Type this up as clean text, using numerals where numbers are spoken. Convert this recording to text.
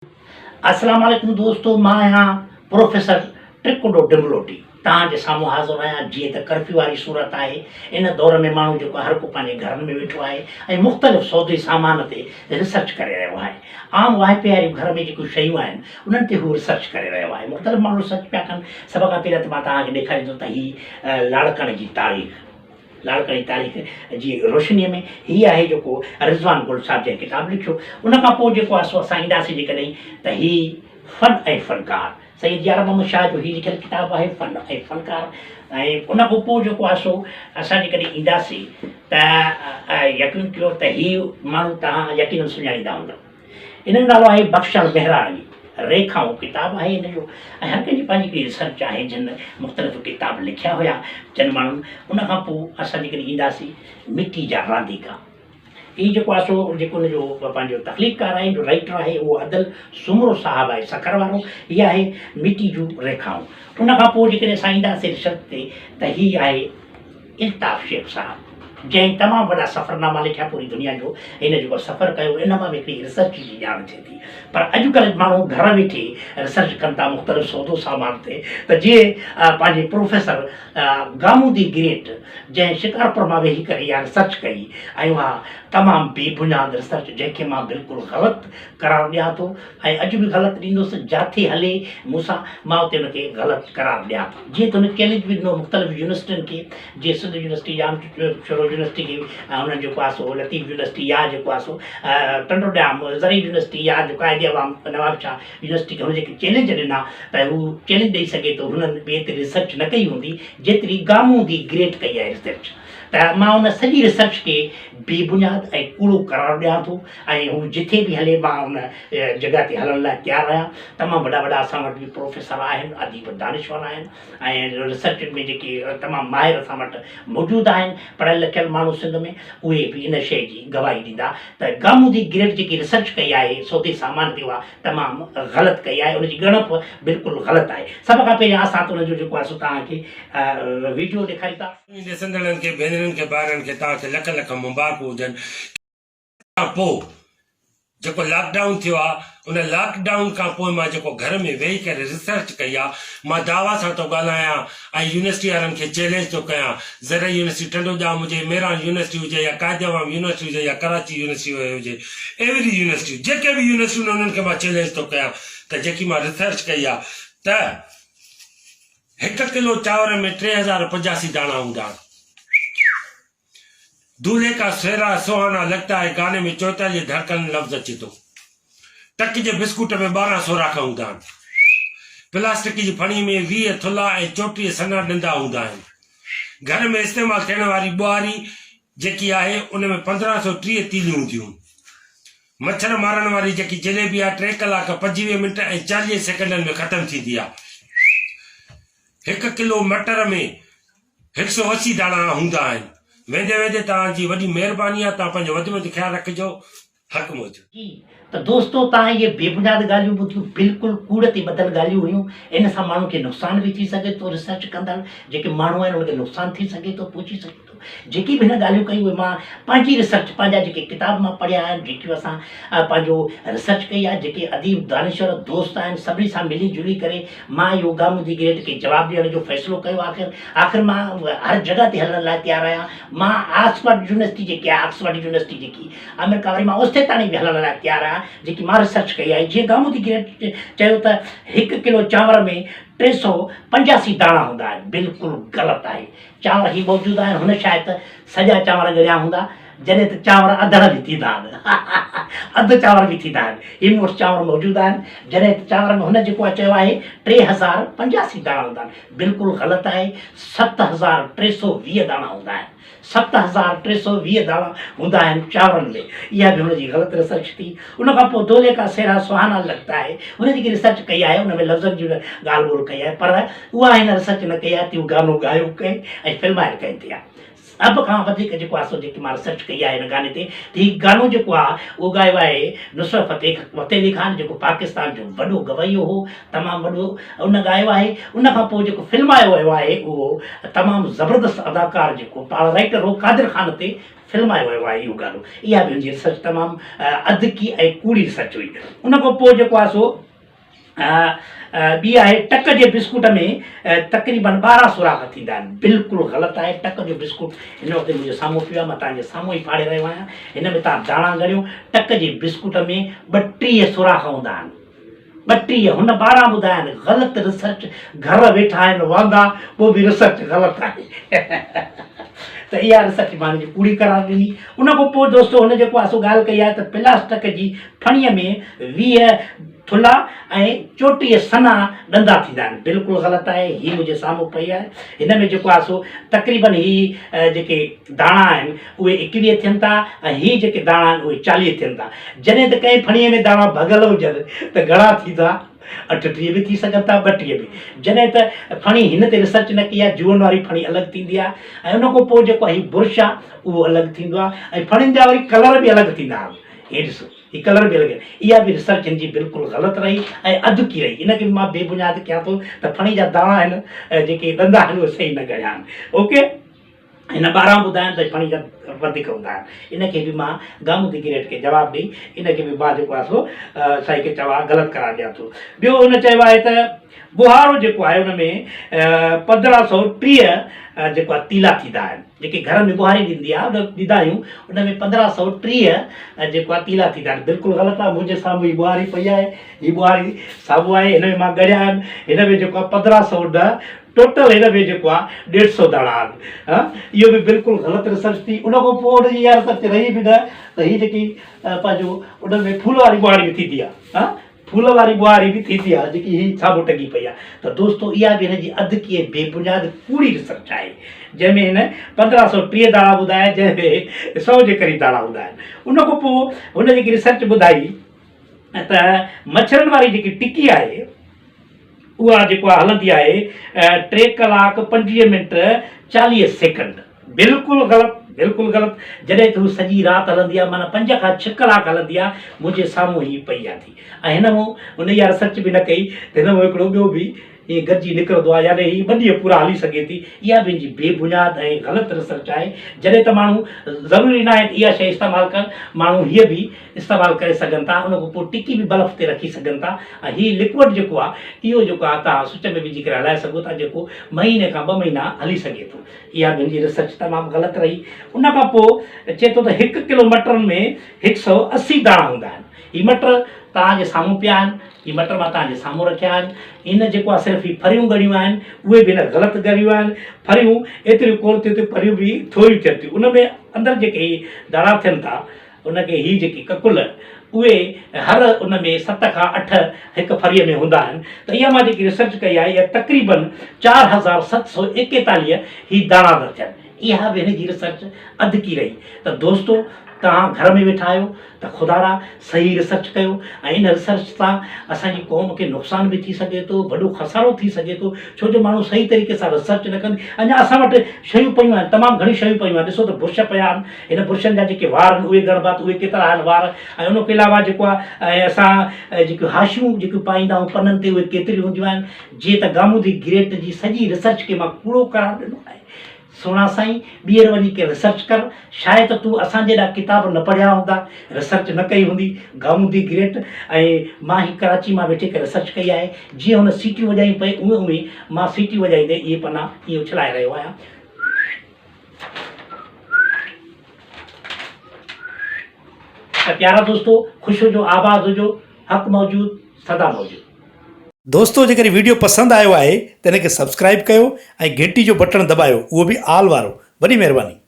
السلام عليڪم دوستو مان آهيان پروفيسر ٽڪنڊو ڊملوٽي توهان جي سامهون حاضر آهيان جيئن ته ڪرفيو واري صورت آهي ان دور ۾ ماڻهو جيڪو هر ڪو پنهنجي گهرن ۾ ويٺو آهي ۽ مختلف سودي سامان تي ريسرچ ڪري رهيو آهي عام واهپي واريون گهر ۾ جيڪيون شيون آهن انهن تي هو ريسرچ ڪري رهيو آهي مختلف ماڻهو ريسرچ پيا ڪن سڀ کان پهريان ته مان توهان کي ڏيکاريندس ته هي لاڙڪاڻي جي تاريخ لاڙڪاڻي تاريخ جي روشنيء ۾ هي آهي جيڪو رضوان گل صاحب جنهن ڪتاب لکيو ان کان پوء جيڪو آهي سو اسان اينداسين جيڪڏهن ته هي فن ۽ فنڪار سيد يار محمد شاهه جو هي لکيل ڪتاب آهي فن ۽ فنڪار ۽ ان کان پوء جيڪو آهي سو اسان جيڪڏهن اينداسين ته يقين ڪيو ته هي ماڻهو توهان يقينن سڃاڻيندا هوندا. ان جو نالو آهي بخشڻ مهراڻوي ريکائون ڪتاب آهي ان جو ۽ هر ڪنهن جي پنهنجي هڪڙي ريسرچ آهي جن مختلف ڪتاب لکيا هيا جن ماڻهن ان کان پوء اسان جيڪڏهن اينداسين مٽي جا رانديڪا هي جيڪو آهي سو جيڪو ان جو پنهنجو تخليقڪار آهي جو رائيٽر آهي اهو ادل سومرو صاحب آهي سکر وارو هي آهي مٽي جون ريکائون ان کان پوء جيڪڏهن اسان اينداسين ريسرچ تي ته هي آهي الطاف شيخ صاحب جنهن تمام وڏا سفرناما لکيا پوري دنيا جو هن جيڪو سفر ڪيو ان مان به هڪڙي ريسرچ جي ڄاڻ ٿئي ٿي پر اڄڪلهه ماڻهو گهر ويٺي ريسرچ ڪن ٿا مختلف سودو سامان تي ته جيئن پنهنجي پروفيسر گامون the great جنهن شڪارپور مان ويهي ڪري اها ريسرچ ڪئي ۽ اها تمام بي بنياد ريسرچ جنهن کي مان بلڪل غلط قرار ڏيان ٿو ۽ اڄ به غلط ڏيندس جاٿي هلي مون سان مان اتي ان کي غلط قرار ڏيان ٿو جيئن ته هن چئلينج به ڏنو مختلف يونيورسٽين کي جيئن سنڌ يونيورسٽي ڄام شورو يونيورسٽي کي ۽ انهن جيڪو آهي سو لطيف يونيورسٽي يا جيڪو آهي سو ٽنڊو ڄام زرعي يونيورسٽي يا جيڪو قائد عوام نواب شاهه يونيورسٽي کي هن جيڪي چئلينج ڏنا ته هو چئلينج ڏئي سگهي ٿو هنن به ايتري ريسرچ نه ڪئي هوندي جيتري گامون the great ڪئي آهي ريسرچ ته مان ان سڄي ريسرچ کي بي بنياد ۽ ڪوڙو قرار ڏيان ٿو ۽ هو جٿي به هلي مان ان جڳهه تي هلڻ لاء تيار آهيان. تمام وڏا وڏا اسان وٽ به پروفيسر آهن، اديب دانشور آهن ۽ ريسرچ ۾ جيڪي تمام ماهر اسان وٽ موجود آهن، پڙهيل لکيل ماڻهو سنڌ ۾ اهي به ان شيء جي گواهي ڏيندا ته گامون the great جيڪي ريسرچ ڪئي آهي سودي سامان تي اها تمام غلط ڪئي آهي، ان جي ڳڻپ بلڪل غلط آهي. سڀ کان پهريان اسان ته ان جو جيڪو آهي سو توهان کي ويڊيو ڏيکاريون ٿا. ڏسندڙن کي، ڀينرن کي، ڀائرن کي توهان کي لک لک مبارڪون هجن. کان پوء جيڪو لاڪ ڊائون ٿيو آ ان لاڪ ڊائون کان پوء مان جيڪو گهر ۾ ويهي ڪري ريسرچ ڪئي آ مان دعويٰ سان ٿو ڳالهايان ۽ يونيورسٽي وارن کي چئلينج ٿو ڪيان زرعي يونيورسٽي ٽنڊو ڄام هجي ميران يونيورسٽي هجي يا قائد عوام يونيورسٽي هجي يا ڪراچي يونيورسٽي هجي ايوري يونيورسٽي جيڪي به يونيورسٽيون آهن انهن کي مان چئلينج ٿو ڪيان ته جيڪي مان ريسرچ ڪئي آ ته هڪ ڪلو چانور ۾ 3085 داڻا هوندا آهن. دولهي ڪا سهرا سهانا لگتا هي گاني ۾ 44 ڌڙڪن لفظ اچي ٿو. ٽڪ جي بسڪوٽ ۾ 12 سوراخ هوندا آهن. پلاسٽڪ جي ڦڻي ۾ 20 ٿلها ۽ 34 سنها ڏندا هوندا آهن. گهر ۾ استعمال ٿيڻ واري ٻهاري جيڪي آهي ان ۾ 1530 تيليون هونديون. مڇر مارڻ واري جيڪي جليبي آهي ٽي ڪلاڪ 25 منٽ ۽ 40 سيڪنڊن ۾ ختم ٿيندي آهي. هڪ ڪلو مٽر ۾ 180 داڻا هوندا آهن. ويندي ويندي توهان جي وڏي مهرباني آهي توهان پنهنجو وڌ ۾ وڌ خيال رکجو. حق موجود. جي ته دوستو توهان اهي بي بنياد ڳالهيون ٻڌيون بلڪل ڪوڙ تي ٻڌل ڳالهيون هيون ان سان ماڻهن کي نقصان به ٿي سگهي ٿو ريسرچ ڪندڙ جيڪي ماڻهو آهن انهن کي نقصان ٿي سگهي ٿو پهچي سگهي ٿو جيڪي به هن ڳالهيون ڪيون اهي مان پنهنجي ريسرچ پنهنجا جيڪي ڪتاب مان پڙهيا آهن جيڪيون اسان پنهنجو ريسرچ ڪئي آهي جيڪي اديب دانشور دوست آهن سڀني سان ملي جلي ڪري مان اهو گامون the great کي جواب ڏيڻ جو فيصلو ڪيو آخر آخر مان هر جڳهه تي هلڻ لاء تيار آهيان مان آڪسفرڊ يونيورسٽي جيڪي آهي آڪسفرڊ يونيورسٽي جيڪي آمريڪا واري مان اوستي تاڻي به هلڻ لاء تيار آهيان جيڪي مان ريسرچ ڪئي آهي جيئن گامون the great چيو ته هڪ ڪلو چانور ۾ 385 داڻا هوندا آهن بلڪل غلط آهي چانور هي موجود آهن هن شايد ته سڄا چانور ڳڙيا هوندا جڏهن ته چانور اڌڙ به ٿيندا آهن اڌ چانور به ٿيندا آهن هي مون وٽ چانور موجود آهن جڏهن ته چانور ۾ هن جيڪو آهي چيو آهي 3085 داڻا هوندا آهن بلڪل غلط آهي 7320 داڻا هوندا آهن 7320 داڻا هوندا آهن چانورن ۾ اها به هن جي غلط ريسرچ ٿي ان کان پوء دولهه ڪا سهرا سهانا لگتا آهي هن جيڪي ريسرچ ڪئي آهي ان ۾ لفظن جي ڳالهه ٻولهه ڪئي آهي پر اها هن ريسرچ نه ڪئي آهي تيون گانو ڳايو ڪنهن ۽ فلمايل ڪنهن تي آهي. سڀ کان وڌيڪ جيڪو آهي سو جيڪي مان ريسرچ ڪئي آهي هن گاني تي ته هي گانو جيڪو آهي اهو ڳايو آهي نصرت فتح فتح علي خان جيڪو پاڪستان جو وڏو گويو هو تمام وڏو ان ڳايو آهي ان کان پوء جيڪو فلمايو ويو آهي اهو تمام زبردست اداڪار جيڪو پاڻ رائيٽر هو قادر خان تي فلمايو ويو آهي اهو گانو اها به هن جي ريسرچ تمام اڌڪي ۽ ڪوڙي ريسرچ هئي ان کان پوء جيڪو آهي سو ٻي آهي ٽڪ جي بسڪوٽ ۾ تقريبن 12 سوراخ ٿيندا آهن بلڪل غلط آهي ٽڪ جو بسڪوٽ هن وقت منهنجي سامهون پيو آهي مان توهان جي سامهون ئي ڦاڙي رهيو آهيان هن ۾ توهان داڻا ڳڻيو ٽڪ جي بسڪوٽ ۾ 32 سوراخ هوندا آهن 32 هن 12 ٻڌايا آهن غلط ريسرچ گهر ويٺا آهن واندا پوء به ريسرچ غلط آهي ته اها ريسرچ مان هن جي ڪوڙي قرار ڏني ان کان پوء دوستو هن جيڪو آهي سو ڳالهه ڪئي آهي ته پلاسٽڪ جي ڦڻيء ۾ 20 ٿلها ۽ 34 سنها ڏندا ٿيندا آهن. بلڪل غلط آهي. هي منهنجي سامهون پئي آهي. هن ۾ جيڪو آهي سو تقريبن هي جيڪي داڻا آهن اهي 21 ٿين ٿا ۽ هي جيڪي داڻا آهن اهي 40 ٿين ٿا. جڏهن ته ڪنهن ڦڻيء ۾ داڻا ڀڳل هجن ته گهڻا ٿيندا؟ 38 به ٿي سگهن ٿا، 32 به. جڏهن ته ڦڻي هن تي ريسرچ نه ڪئي آهي. جوئن واري ڦڻي الڳ ٿيندي آهي ۽ ان کان پوء جيڪو هي برش آهي اهو الڳ ٿيندو آهي ۽ ڦڻين جا وري ڪلر به الڳ ٿيندا آهن. هي ڏسو. هي ڪلر به الڳ آهن. اها به ريسرچ هن جي بلڪل غلط رهي ۽ اڌڪي رهي. ان کي به مان بي بنياد ڪيان ٿو ته ڦڻي جا داڻا هن جيڪي ڏندا آهن اهي صحيح نه ڳڻيا آهن. اوڪي هن 12 ٻڌايا آهن ته ڦڻي جا وڌيڪ هوندا آهن. ان کي به مان گامون the great کي جواب ڏئي ان کي به مان جيڪو آهي سو سائين کي چوان غلط قرار ڏيان ٿو. ٻيو هن چيو آهي ته ٻوهارو جيڪو آهي ان ۾ 1530 جيڪو آهي تيلا ٿيندا آهن. جيڪي گهر ۾ ٻهاري ڏيندي آهي ان ڏيندا آهيون ان ۾ 1530 جيڪو آهي تيلا ٿيندا آهن بلڪل غلط آهي منهنجي سامهون هي ٻهاري پئي آهي هي ٻهاري سامهون آهي هن ۾ مان ڳڻيا آهن هن ۾ جيڪو آهي 1510 ٽوٽل هن ۾ جيڪو آهي 150 داڻا آهن ها اهو به بلڪل غلط ريسرچ ٿي ان کان پوء ان جي اها ريسرچ رهي به نه ته هي جيڪي پنهنجو ان ۾ ڦول واري ٻهاري به ٿيندي آهي ها ڦول واري ٻوهاري به ٿيندي آهي جيڪي هي سامهون ٽنگي پئي آهي ته دوستو اها به هن جي اڌڪي ۽ بي بنياد ڪوڙي ريسرچ آهي جنهن ۾ هن 1530 داڻا ٻڌايا جنهن ۾ 100 جي قريب داڻا هوندا آهن ان کان پوء هن جيڪي ريسرچ ٻڌائي ته مڇرن واري جيڪي ٽڪي آهي اها جيڪو هلندي آهي 3 ڪلاڪ 25 منٽ 40 سيڪنڊ بلڪل غلط بلڪل غلط جڏهن ته هو سڄي رات هلندي آهي معنيٰ 5 کان 6 ڪلاڪ هلندي آهي منهنجي سامهون هي پئي آهي ٿي ۽ هن مون هن اها ريسرچ به نه ڪئي ته هن مون هڪڙو ٻيو به ائين گڏجي نڪرندو آهي يعني هي ٻه ڏينهن پورا هلي سگهي ٿي اها به هن جي بي بنياد ۽ غلط ريسرچ آهي جڏهن ته ماڻهو ضروري ناهي ته اها شيء استعمال ڪن ماڻهو هيء به استعمال ڪري سگهن ٿا ان کان پوء ٽڪي به بلف تي رکي سگهن ٿا ۽ هي لڪوڊ جيڪو آهي اهو جيڪو آهي توهان سوئچ ۾ وجهي ڪري هلائي سگهو ٿا جيڪو مهيني کان ٻه مهينا هلي سگهي ٿو اها به هن جي ريسرچ تمام غلط رهي. ان کان پوء چئي ٿو ته هڪ ڪلو مٽرن ۾ هڪ سئو 80 داڻا هوندا آهن. هي مٽر توهان جي سامهون پيا آهن. هي مٽر مان توهان جي سامهون رکيا آهن. هن جيڪو آهي صرف هي ڦريون ڳڻيون آهن. اهي به هن غلط ڳڻيون آهن. ڦريون ايتريون ڪونه ٿيون ٿيون ڦريون به ٿوريون ٿين ٿيون. ان ۾ اندر جيڪي هي داڻا ٿين ٿا ان کي هي جيڪي ڪڪل اهي هر ان ۾ 7 کان 8 هڪ ڦريء ۾ هوندا آهن ته اها مان جيڪي ريسرچ ڪئي آهي اها تقريبن 4741 هي داڻا ٿا ٿين اها به هن جي ريسرچ اڌڪي رهي ته دوستو توهان گهر ۾ ويٺا آهيو ته خدارا صحيح ريسرچ ڪيو ۽ ان ريسرچ سان اسان جي قوم کي نقصان به ٿي سگهي ٿو وڏو خسارو ٿي سگهي ٿو ڇو جو ماڻهو صحيح طريقي سان ريسرچ نه ڪن اڃا اسان وٽ شيون پيون آهن تمام گهڻيون شيون پيون آهن ڏسو ته برش پيا آهن هن برشن جا جيڪي وار آهن اهي ڳڻبا ته اهي ڪيترا آهن وار ۽ ان کان علاوه جيڪو آهي ۽ اسان جيڪيون هاشيون جيڪيون پائيندا آهيون پنن تي اهي ڪيتريون هونديون آهن جيئن ته گامون the great جي سڄي ريسرچ کي مان ڪوڙو قرار ڏنو آهي سهڻا سائين ٻيهر وڃي ڪنهن ريسرچ ڪر شايد ته تون اسان جيڏا ڪتاب نه پڙهيا هوندا ريسرچ نه ڪئي هوندي گامون the great ۽ مان هي ڪراچي مان ويٺي ڪري ريسرچ ڪئي آهي جيئن هن سيٽيون وڄايون پئي اونئين اونئين مان سيٽيون وڄائيندي اهي پنا ائين اڇلائي رهيو آهيان. ته پيارا دوستو خوش هجو آباد هجو حق موجود سدا موجود. دوستو جيڪڏهن ويڊيو پسند آيو آهي ته ان کي سبسڪرائيب ڪيو ۽ گهنٽي جو بٽڻ دٻايو اهو به آل وارو وڏي مهرباني.